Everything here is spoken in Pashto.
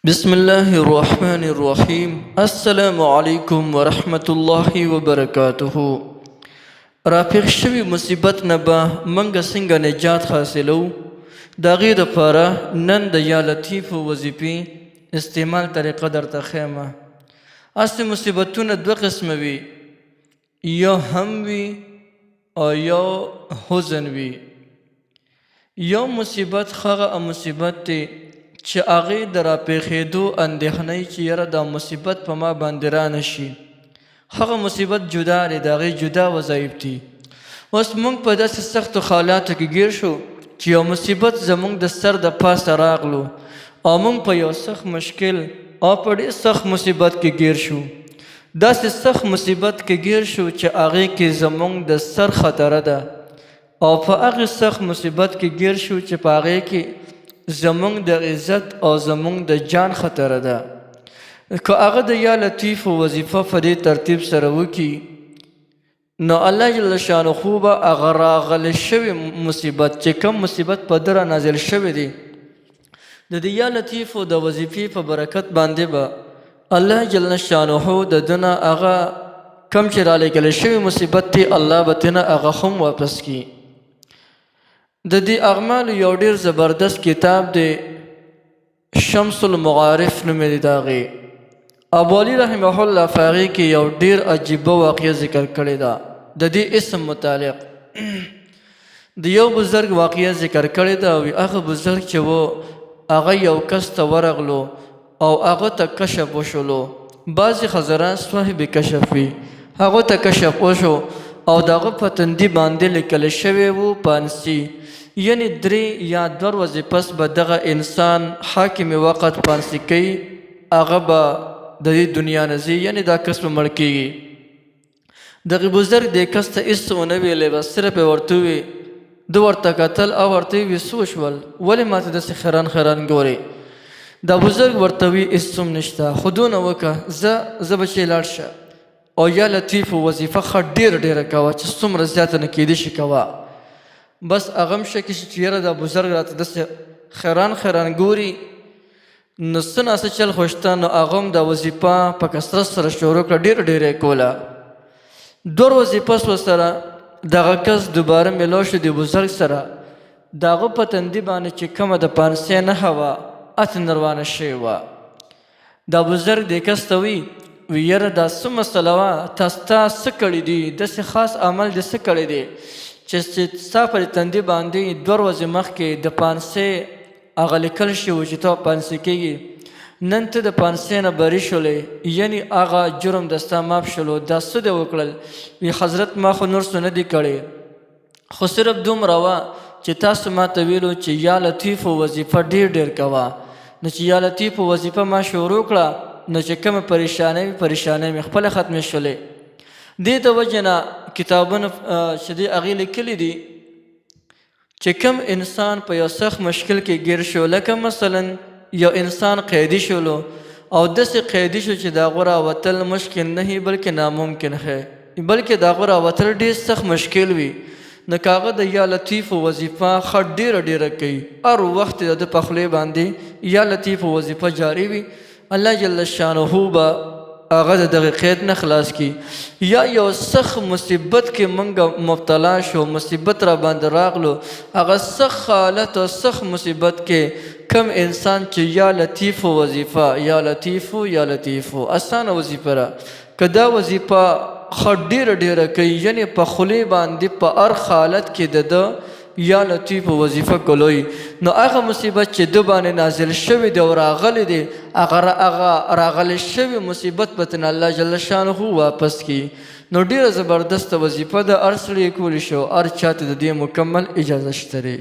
بسم الله الرحمن الرحیم. السلام علیکم ورحمت الله وبرکاته. راپیښ شوي مصیبت نه به موږ څنګه نجات حاصلو؟ د هغې دپاره نن د یا لطیف وظیفې استعمال طریقه درته ښیم. هسې مصیبتونه دوه قسمه وي، یو هم وي او یو حزن وي. یو مصیبت هغه مصیبت دی چې هغې د راپېښېدو اندېښنه وي چې یاره دا مصیبت په ما باندې رانه شي. هغه مصیبت جدا دی، د هغې جدا وظایف دي. اوس موږ په داسې سختو حالاتو کې ګیر شو چې یو مصیبت زموږ د سر د پاسه راغلو او موږ په یو سخت مشکل او په ډېر سخت مصیبت کې ګیر شو. داسې سخت مصیبت کې ګیر شو چې هغې کې زموږ د سر خطره ده، او په هغې سخت مصیبت کې ګیر شو چې په هغې کې زموږ د عزت او زموږ د جان خطره ده. که هغه د یا لطیف وظیفه په دې ترتیب سره وکړي، نو الله جل شانه به هغه راغلی شوی مصیبت چې کوم مصیبت په ده را نازل شوی دی، د دې یا لطیف د وظیفې په برکت باندې به الله جل شانه د ده نه هغه کم چې رالیږل شوی مصیبت دی، الله به ترېنه هغه هم واپس کړي. د دې اعمالو یو ډېر زبردست کتاب دی، شمس المعارف نومې دی. د هغې ابو علي رحمه الله په هغې کې یو ډېر عجیبه واقعه ذکر کړې ده. د دې اسم متعلق د یو بزرګ واقعه ذکر کړې ده. وي هغه بزرګ چې و هغه یو کس ته ورغلو او هغه ته کشف وشولو. بعضې حضرات صاحب کشف وي، هغه ته کشف وشو او د هغه په تندي باندې لیکل شوی وو پانسي، یعنی 3 یا 2 ورځې پس به دغه انسان حاکم وقت پانسي کوي، هغه به د دې دنیا نه ځي، یعنی دا کس به مړ کېږي. دغه بزرګ دې کس ته هېڅ ونه ویلې، بس صرف یې ورته وویل. ده ورته کتل او ورته یې وویل، څه وشول، ولې ماته داسې خیران خیران ګورې؟ دا بزرګ ورته وی هېڅ هم نشته، خو دونه وکړه، زه بچی لاړ شه او یا لطیف وظیفه ښه ډېره ډېره کوه چې څومره زیاته نه کېدی شي کوه. بس هغه هم شکي شي چې یاره دا بزرګ راته داسې خیران خیران ګوري، نو څه ناڅه چل خو شته. نو هغه هم دا وظیفه په کثرت سره شروع کړه، ډېره ډېره یې کوله. 2 ورځې پس ورسره دغه کس دوباره میلاو شو د بزرګ سره. د هغه په تندي باندې چې کومه د پانسۍ نښه وه، هسې نروانه شوې وه. دا بزرګ دې کس ته وی، وی یاره دا څه مسله وه، تا ستا څه کړي دي، داسې خاص عمل دې څه کړی دی چې ستا پر تندي باندې 2 ورځې مخکې د پانسۍ هغه لیکل شوي وو چې ته پانسي کېږي، نن ته د پانسۍ نه بري شولې، یعنی هغه جرم د ستا معاف شولو، دا څه دې وکړل؟ وی حضرت ما خو نور څه نه دي کړي، خو صرف دومره وه چې تاسو ما ته ویلو چې یا لطیف وظیفه ډېر ډېر کوه، نو چې یا لطیف وظیفه ما شروع کړه، نو چې کومه پریشانۍ وي، پریشانۍ مې خپله ختمې شولې. دې د وجې نه کتابونه چې دې هغې لیکلي دي چې کوم انسان په یو سخت مشکل کې ګیر شو، لکه مثلا یو انسان قیدي شولو او داسې قیدي شو چې د هغو راوتل مشکل نه وي بلکې ناممکن ښی، بلکې د هغو راوتل ډېر سخت مشکل وي، نو که هغه د یا لطیف وظیفه ښه ډېره ډېره کوي، هر وخت د ده په خولې باندې یا لطیف وظیفه جاري وي، الله جل شانه به هغه د دغه قید نه خلاص کړي. یا یو سخت مصیبت کې موږ مبتلا شو، مصیبت را باندې راغلو، هغه سخت حالت او سخت مصیبت کې کم انسان چې یا لطیف وظیفه، یا لطیف، یا لطیف اسانه وظیفه را، که دا وظیفه ښه ډېره ډېره کوي، یعنې په خولې باندې په هر حالت کې د ده یا لطیف وظیفه کولوي، نو هغه مصیبت چې ده باندې نازل شوی دی او راغلی دی، هغه راغلی شوی مصیبت به ترېنه الله جل شانه واپس کړي. نو ډېره زبردسته وظیفه ده، هر سړی یې کولی شي او هر چا ته د دې مکمل اجازه شته دی.